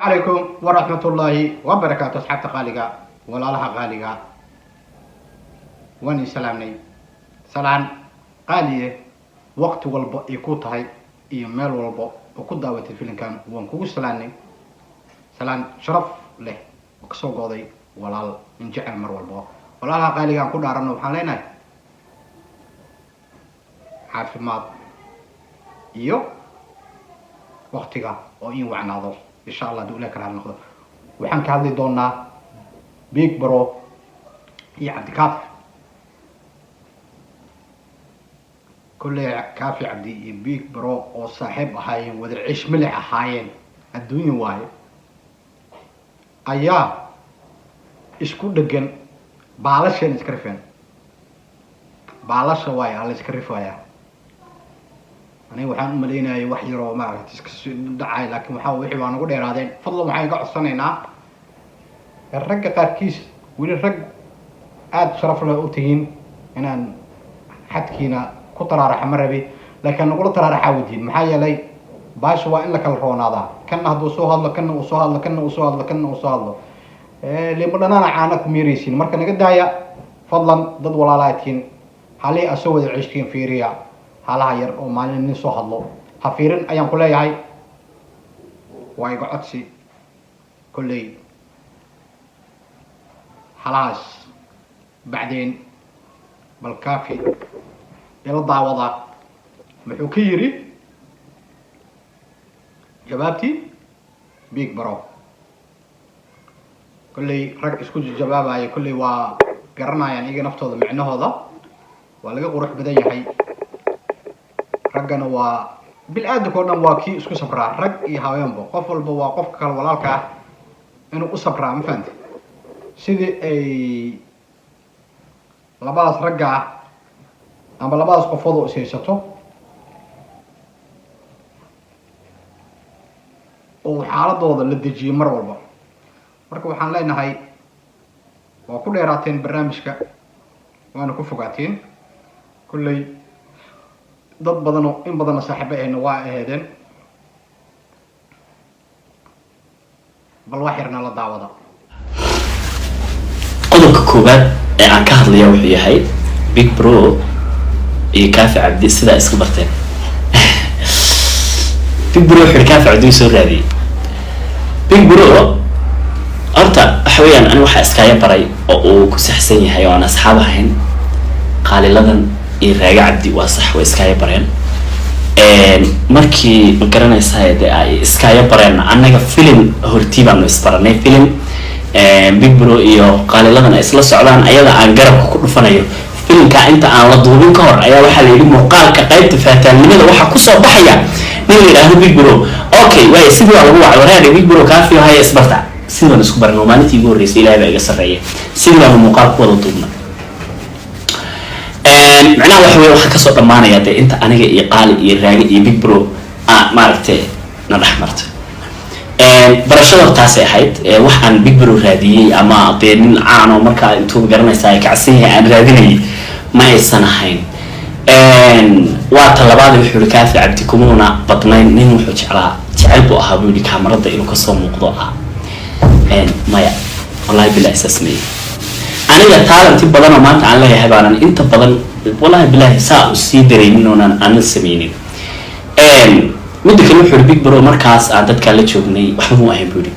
Calaykum waraxmatullaahi wabarakaatu. Asxaabta qaaliga, walaalaha qaaliga, waan ii salaamnay, salaan qaaliye. Waqti walba ay ku tahay iyo meel walba oo ku daawatay filimkan, waan kugu salaamnay salaan sharaf leh oo kasoo go'day walaal in jecel mar walba. Walaalaha qaaliga aan ku dhaarano, waxaan leenahay caafimaad iyo waktiga oo in wacnaado, insha Allah. Haduu Ilah ka raali noqdo, waxaan ka hadli doonaa Big Bro iyo Cabdikaafi. Kolley Kaafi Cabdi iyo Big Bro oo saaxiib ahaayeen, wada cish milix ahaayeen, adduunya waaye, ayaa isku dhegan, baalasheen iska rifeen. Baalasha waaye ala iska rifayaa. Aniga waxaan umalaynayay wax yaroo maaragta iska dhacay, laakiin waxaa wixii waa nagu dheeraadeen. Fadlan, waxaan iga codsanaynaa ragga qaarkiis, weli rag aada sharaf leh u tihiin, inaan xadkiina ku taraaraxa ma rabi, laakiin nagula taraaraxaa wadiin. Maxaa yeelay, baasha waa in la kala roonaadaa. Kanna hadduu soo hadlo, kanna uu soo hadlo, kanna uu soo hadlo, kanna uu soo hadlo, limo dhanaana caana ku miiraysiin. Marka naga daaya fadlan, dad walaalaa tihiin. Halihii aad soo wada ceshtiin fiiriya. Halaha yar oo maalin nin soo hadlo ha fiirin ayaan ku leeyahay, waa iga codsi. Kolley halahaas bacdeen, bal Kaafi ila daawada, muxuu ka yidhi jawaabtii Big Bro? Kolley rag isku jawaabaya kolley waa garanayaan iyaga naftooda, micnahooda waa laga qurux badan yahay. Raggana waa bil-aadanka o dhan, waa kii isku sabraa, rag iyo haweenba. Qof walba waa qofka kale walaalka ah inuu u sabraa, ma fahamti? Sidii ay labadaas ragga ah ama labadaas qofood oo ishaysato oo xaaladooda la dejiyay mar walba. Marka waxaan leenahay, waa ku dheeraateen barnaamijka, waana ku fogaateen. Kolley dad badanoo in badanna saaxiibo ahayna waa aheedeen. Bal wax yarna la daawada. Qodobka koowaad ee aan ka hadlaya wuxuu yahay Big Bro iyo Kaafi Cabdi sidaa isku barteen. Big Bro wuxuu yihi Kaafi Cabdi uu soo raadiyey. Big Bro horta waxa weeyaan, ani waxaa iskaaga baray oo uu ku saxsan yahay oo aan asxaab ahayn Qaaliladan iyo Raaga Cabdi. Waa sax, way iskaaga bareen. Markii ma garanaysaa de ay iskaaga bareen, annaga filim hortii baanu isbaranay. Filim Big Bro iyo Qaaliladan ay isla socdaan, ayada aan garabka ku dhufanayo, filimka inta aan la duubin ka hor ayaa waxaa la yidhi muuqaalka qaybta faataalnimada waxaa kusoo baxaya nin la yidhaahdo Big Bro. Okay, waay, sidii waa lagu wacay wareedha Big Bro Kaafiyo haya isbarta. Sidii baan isku baranay maalintii igu horreysay. Ilahay baa iga sarreeya, sidii baanu muuqaal ku wada duubnay. Macnaha waxa wey, waxaa kasoo dhammaanaya dee inta aniga iyo Qaali iyo Raage iyo Big Bro a maaragtay na dhex martay barashada hortaasay ahayd. Wax aan Big Bro raadiyey ama dee nin caan oo markaa intuu garanaysaa ay kacsan yahay aan raadinayay ma aysan ahayn. Waa ta labaad, wuxuu yihi Kaafi Cabdi kumuuna badnayn nin wuxuu jeclaa, jecel buu ahaa buu yihi kaamarada inuu kasoo muuqdo. Ah, maya, wallahi bilahi saas meeye. Aniga talenti badan oo maanta aan leeyahay baanan inta badan, wallahi bilahi, saa u sii dareynin oonan aanan sameynin. Midda kale, wuxuu yihi Big Bro markaas aan dadkaa la joognay waxba mu ahayn buu yihi.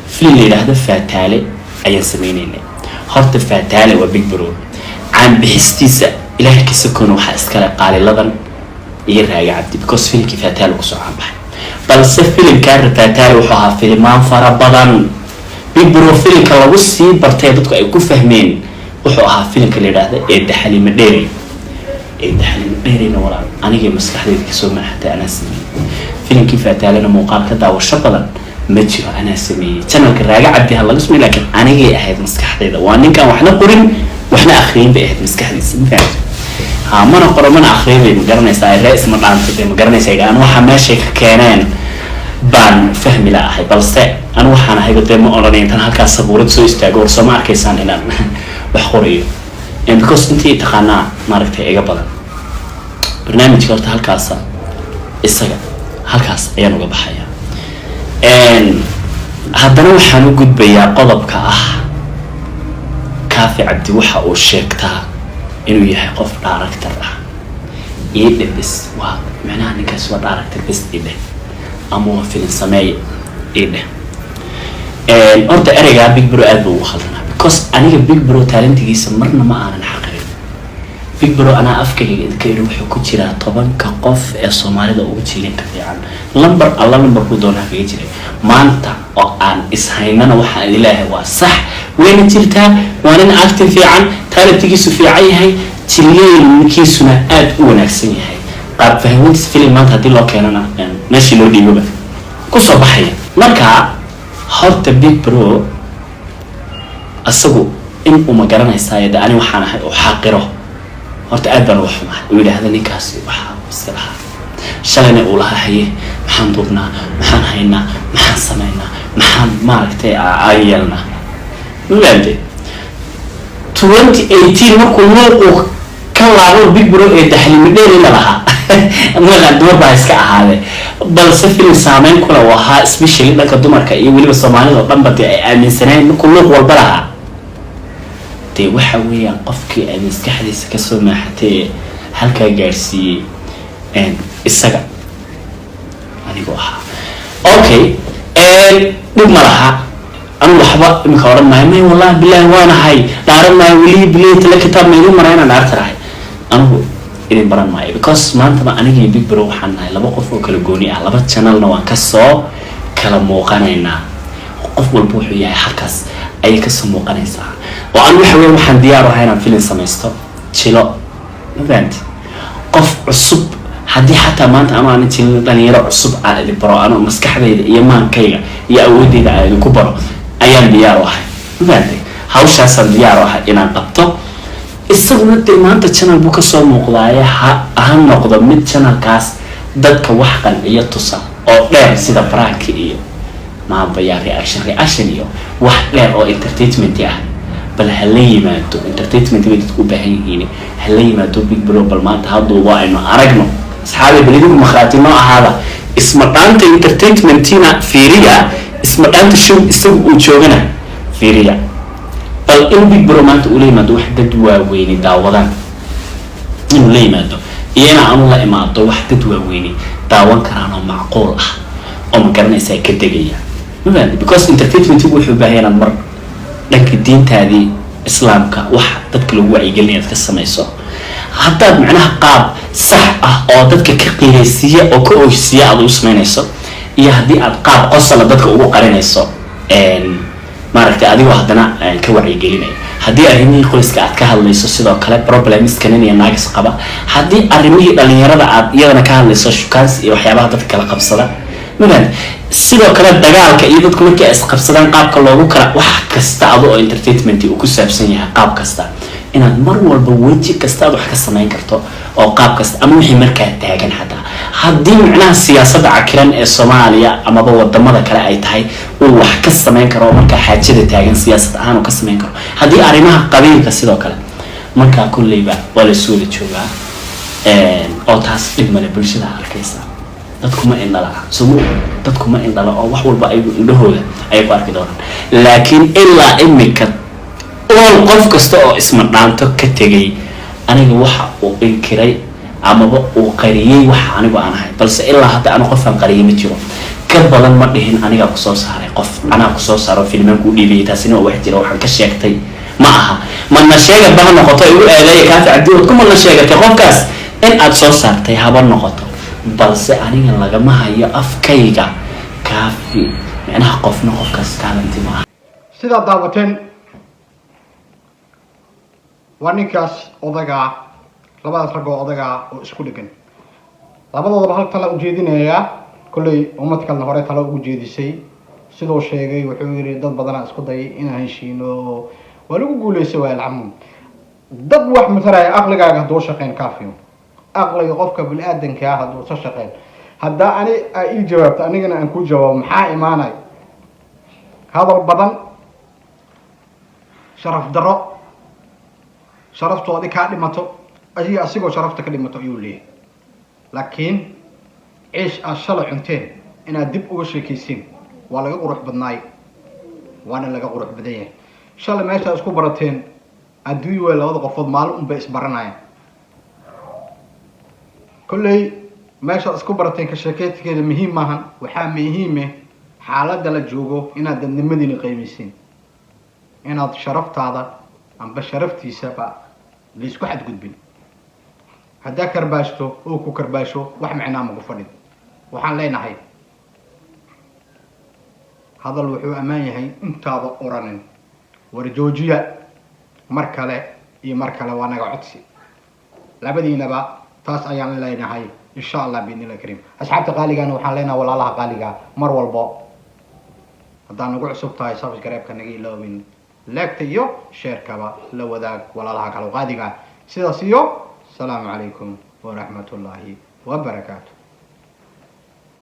Film la yidhaahdo Faataale ayaan sameynaynay. Horta Faataale waa Big Bro caanbixistiisa, Ilaahay ka sokoona waxaa iskale Qaaliladan iyo Raaga Cabdi, because filimkii Faataale kusoo caanbaxay. Balse filimkaa Faataale wuxuu ahaa filimaan fara badan. Big Bro filimka lagu sii bartay, dadku ay ku fahmeen, wuxuu ahaa filimka la yidhaahda Eedda Xaliimo Dheerey. Eedda Xaliimo Dheereyna, walaal, anigay maskaxdayda kasoo maaxatay, anaa sameeyey. Filimkii Faataalena muuqaal ka daawasho badan ma jiro, anaa sameeyey. Channelka Raaga Cabdi ha laga sameey, laakiin anigay ahayd maskaxdayda. Waa ninkan waxna qorin waxna akriyin bay ahayd maskaxdiisa, ma fahamta? Ha, mana qoro mana akriyin bay, ma garanaysaa? Ree isma dhaantay bay, ma garanaysaa? An waxa meeshay ka keeneen baan fahmi la ahay. Balse anu waxaan ahayba dee ma odhanay intaan halkaas sabuurad soo istaago, war soo ma arkaysaan inaan wax qorayo, because intii taqaanaa maaragtay iga badan. Barnaamijka horta halkaasa isaga halkaas ayaan uga baxaya. Haddana waxaan u gudbayaa qodobka ah, Kaafi Cabdi waxa uu sheegtaa inuu yahay qof director ah. Ii bes, waa macnaha ninkaas waa director bes ii dheh ama waa filin sameeye ii dheh. Horta ereygaa Big Bro aad buu ugu khaldanaa, because aniga Big Bro talentigiisa marna ma aanan xaqirin. Big Bro anaa afkayga idinka iri, wuxuu ku jiraa 10-ka qof ee Soomaalida ugu jiilinka fiican. Lambar alla lambarkuu doonaa kaga jiray. Maanta oo aan ishaynana waxaan idin leeyahay waa sax, wayna jirtaa. Waa nin acting fiican, talentigiisu fiican yahay, jiliinkiisuna aada u wanaagsan yahay, qaab fahmintiisa filim maanta haddii loo keenana meeshii loo dhiiboba kusoo baxaya. Marka horta Big Bro isagu in uu ma garanaysaa de ani waxaan ahay oo xaqiro, horta aad baan uga xumahay. Uu yidhaahda ninkaasi waxaa iska lahaa shalayna uu lahaa, haye, maxaan duubnaa, maxaan haynaa, maxaan samaynaa, maxaan maaragtay aan yeelnaa? Mafahamte? 2018 markuu luuqu ka laabo Big Bro ee daxlimidheeri la lahaa, maqan dumar baa iska ahaadee, balse film saameyn kule uu ahaa, especially dhanka dumarka iyo weliba Soomaalida oo dhanba dee ay aaminsaneen. Markuu luuq walba lahaa, dee waxa weeyaan qofkii ay maskaxdiisa kasoo maaxatay ee halkaa gaadhsiiyey isaga anigoo ahaa. Okay, dhib ma laha. Anigu waxba iminka odhan maayo, may, wallahi bilahi waanahay, dhaaran maayo, welihi bilahi tala kitaab ma idin mara inaan dhaarta rahay. Anigu idin baran maayo, because maantaba anigii Big Bro waxaan nahay laba qof oo kala gooni ah, laba channelna waan kasoo kala muuqanaynaa. Qof walba wuxuu yahay halkaas ayay kasoo muuqanaysaa. Oo anigu waxa weya waxaan diyaar u ahay inaan film samaysto, jilo. Ma fahanti? Qof cusub haddii xataa maanta anu aanan jilin, dhalinyaro cusub aan idin baro, anu maskaxdayda iyo maankayga iyo awoodeyda aan idinku baro ayaan diyaar u ahay. Ma fahantay? Hawshaasaan diyaar u ahay inaan qabto. Isaguna dee maanta channel buu kasoo muuqdaaye, ha noqdo mid channelkaas dadka wax qanciyo tusa oo dheer, sida prank iyo maabaya reaction iyo wax dheer oo entertainment ah. Bal ha la yimaado entertainment bay dadku u baahan yihiin, ha la yimaado Big Bro. Bal maanta haduuba aynu aragno, asxaabi, bal idinku markhaati noo ahaada. Isma dhaanta entertainmentina fiiriya, isma dhaanta show isagu uu joogana fiiriya. Bal in Big Bro maanta uu la yimaado wax dad waaweyni daawadaan inuu la yimaado iyo in aanu la imaado wax dad waaweyni daawan karaan oo macquul ah oo ma garanaysaa ka degaya. Ma fahamtay? Because entertainmentigu wuxuu u baahan inaad mar dhanka diintaadii Islaamka wax dadka lagu wacyigelinaya aad ka samayso, haddaad macnaha qaab sax ah oo dadka ka qiiraysiiya oo ka ooysiiya aad ugu samaynayso, iyo haddii aad qaab qosala dadka ugu qarinayso, maaragtay, adigoo haddana ka wacyigelinaya. Haddii arrimihii qoyska aad ka hadlayso, sidoo kale problemska nin iyo naagis qaba. Haddii arrimihii dhalinyarada aad iyadana ka hadlayso, shukaansi iyo waxyaabaha dadka kala qabsada. Mafahamtay? Sidoo kale dagaalka iyo dadku markii ay isqabsadaan qaabka loogu kala, wax kasta adu oo entertainment uu ku saabsan yahay, qaab kasta inaad mar walba weji kasta aad wax ka samayn karto oo qaab kasta ama wixii markaa taagan, xataa haddii micnaha siyaasadda cakiran ee Soomaaliya amaba wadamada kale ay tahay, uu wax ka samayn karo oo markaa xaajada taagan siyaasad ahaan uu ka samayn karo. Haddii arrimaha qabiilka sidoo kale, markaa kolleyba waa la isu wada joogaa oo taas dhib male. Bulshada arkaysa, dadku ma indhala somo, dadku ma indhala oo wax walba ayagu indhahooda ayay ku arki doonaan. Laakiin ilaa imika ool qof kasta oo isma dhaanto ka tegay aniga waxa uu inkiray amaba uu qariyey waxa anigu aan ahay, balse ilaa hadda anu qofaan qariyay ma jiro. Ka badan ma dhihin anigaa kusoo saaray, qof anaa kusoo saaro filmaan kuu dhiibayay. Taasina waa wax jira, waxaan ka sheegtay ma aha. Mana sheegadba ha noqoto, igu eedeeya Kaafi Cabdi waad ku mana sheegatay qofkaas in aad soo saartay haba noqoto, balse aniga lagama hayo afkayga Kaafi micnaha qofna qofkaas talenti ma aha. Sidaad daawateen, waa ninkaas odagaa, labadaas rag oo odagaa oo isku dhegan. Labadoodaba hal tala ujeedinayaa. Kolley ummad kalena hore tala ugu jeedisay. Siduu sheegay, wuxuu yidhi dad badanaa isku dayay inaan heshiino, waa lagu guuleystay. Waa alcamuum, dad wax mataraya. Aqligaaga hadduu shaqeyn, kaafiyo aqliga qofka bini-aadankaa hadduu sa shaqeyn, haddaa ani aa ii jawaabto, anigana aan kuu jawaabo, maxaa imaanay? Hadal badan, sharaf darro, sharaftoodi kaa dhimato, adiga asigoo sharafta ka dhimato ayuu leeyahay. Laakiin ciish aad shalay cunteen inaad dib uga sheekaysiin waa laga qurux badnaay. Waana laga qurux badan yahay. Shalay meesha isku barateen adduunya way, labada qofood maalin unbay isbaranayaan. Kolley meeshaad isku barateen ka sheekeytikeeda muhiim maahan. Waxaa muhiime xaaladda la joogo inaad dadnimadiina qiimaysiin, inaad sharaftaada amba sharaftiisaba laisku xadgudbin. Haddaa karbaashto oo ku karbaasho, wax micnaa maku fadhin. Waxaan leenahay, hadal wuxuu ammaan yahay intaada oranin. War joojiya. Mar kale iyo mar kale waa naga codsi labadiinaba, taas ayaan leenahay, insha Allah biidnillahi kariim. Asxaabta qaaligana waxaan leenahay, walaalaha qaaliga, mar walbo haddaa nagu cusub tahay, subscribe-ka naga iloobin, like-ta iyo share-kaba la wadaag walaalaha kale qaaliga. Sidaas iyo asalaamu calaykum waraxmat ullaahi wabarakaatu.